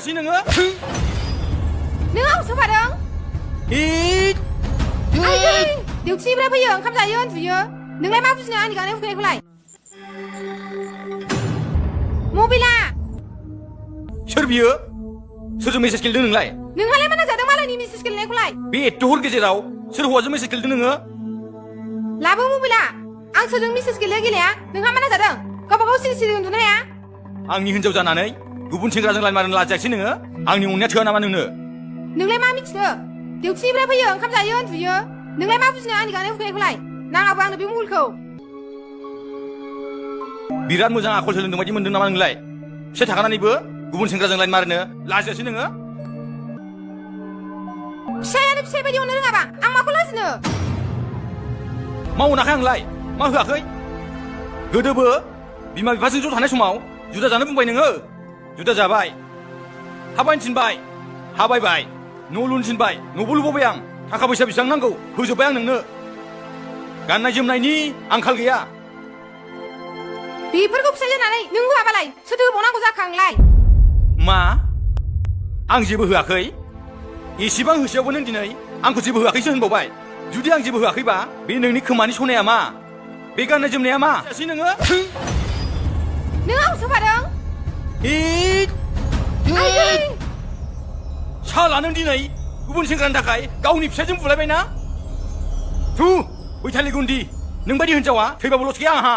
लाजायासै नोङो नों आंखौ सोफादों आयै देउथिनिफ्राय फैयो ओंखाम जायो उन्दुयो नोंलाय मा बुजिनो आंनि गांनाय उखैनायखौलाय मबाइला सोर बियो सोरजों मेसेज गेलेदों नोंलाय नोंहालाय मा नांजादों मालायनि मेसेज गेलेनायखौलाय बे एथ' हर गेजेराव सोर हौवाजों मेसेज गेलेदों नोङो लाबो मबाइला आं सोरजों मेसेज गेलेया नोंहा मा नांजादों गावबा गाव सिरि सिरि उन्दुनो हाया आंनि हिन्जाव जानानै गुबुन सेंग्राजों लाइन मारनो लाजायासै नोङो आंनि अननाया थोआ नामा नोंनो नोंलाय मा मिथिनो देउथिनिफ्राय फैयो ओंखाम जायो उन्दुयो नोंलाय मा बुजिनो आंनि गांनाय उखैनायखौलाय नाङाबो आंनो बे मबाइलखौ बिराद मोजां आखल सोलोंदों बायदि मोनदों नामा नोंलाय फिसाय थाखानानैबो गुबुन सेंग्राजों लाइन मारनो लाजियासै नोङो फिसायानो फिसाय बायदि अननो रोङाबा आं माखौ लाजिनो मा अनाखै आंलाय मा होआखै गोदोबो बिमा बिफाजों ज' थानाय समाव जुदा जानो बुंबाय नोङो जुदा जाबाय हाबायनो थिनबाय हाबायबाय न' लुनो थिनबाय न'बो लुबावबाय आं थाखा फैसा बेसेबां नांगौ होजोब्बाय आं नोंनो गाननाय जोमनायनि आंखाल गैया बेफोरखौ फिसाय जानानै नों होआबालाय सोरथो होबावनांगौ जाखो आंलाय मा आं जेबो होआखै एसेबां होसेयावबो नों दिनै आंखौ जेबो होआखैसो होनबावबाय जुदि आं जेबो होआखैबा बे नोंनि खोमानि सनाया मा बे गाननाय जोमनाया मा नोङो नों आंखौ सोफादों साला नों दिनै गुबुन सेंग्रानि थाखाय गावनि फिसायजों बुलायबायना थु बैथालि गुन्दि नोंबायदि हिनजावा थैबाबो लस गैया आंहा